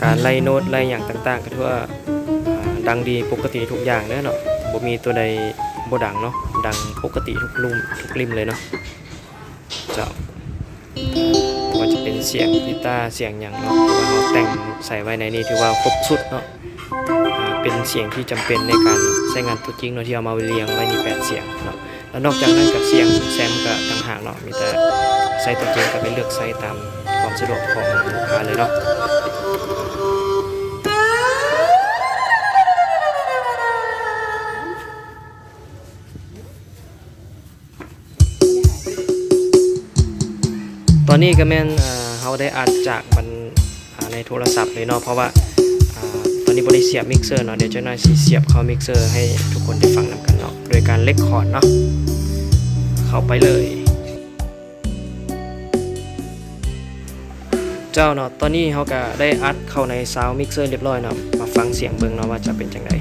ການໄລ່ໂນ້ດໄລ່ຫຍັງຕ່າງໆ ກໍຖືວ່າ ອ່າ ດັງດີປົກກະຕິທຸກຢ່າງເດີເນາະ, ບໍ່ມີຕົວໃດບໍ່ດັງເນາະ, ດັງປົກກະຕິທຸກລຸ່ມ ທຸກລິ້ມເລີຍເນາະ. ເຈົ້າ ບໍ່ວ່າຈະເປັນສຽງກີຕາ ສຽງຫຍັງເນາະ ທີ່ວ່າເຮົາແຕ່ງໃສ່ໄວ້ໃນນີ້ ຖືວ່າຄົບຊຸດເນາະ. ອ່າ ເປັນສຽງທີ່ຈຳເປັນໃນການໃຊ້ງານໂຕຈິງເນາະ ທີ່ເອົາມາລຽງໄວ້ນີ້ແປດສຽງເນາະ. ແລ້ວນອກຈາກນັ້ນກໍສຽງແຊມກໍຕ່າງຫາກເນາະ, ມີແຕ່ໃຊ້ຕົວຈິງກໍໄປເລືອກໃຊ້ຕາມຄວາມສະດວກຂອງລູກຄ້າເລີຍເນາະ. ຕອນນີ້ກໍແມ່ນ ເອີ ເຮົາໄດ້ອັດຈາກບັນ ອ່າ ໃນໂທລະສັບເລີຍເນາະ, ເພາະວ່າ ອ່າ ຕອນນີ້ບໍ່ໄດ້ສຽບມິກເຊີເນາະ, ດຽວຈັກໜ້ອຍຊິສຽບເຂົ້າມິກເຊີໃຫ້ທຸກຄົນໄດ້ຟັງນຳກັນເນາະ ໂດຍການເລັກຄອດເນາະ. ເຂົ້າໄປເລີຍ. ເຈົ້າເນາະ ຕອນນີ້ເຮົາກໍໄດ້ອັດເຂົ້າໃນຊາວມິກເຊີຮຽບຮ້ອຍເນາະ, ມາຟັງສຽງເບິ່ງເນາະວ່າຈະເປັນຈັ່ງໃດ.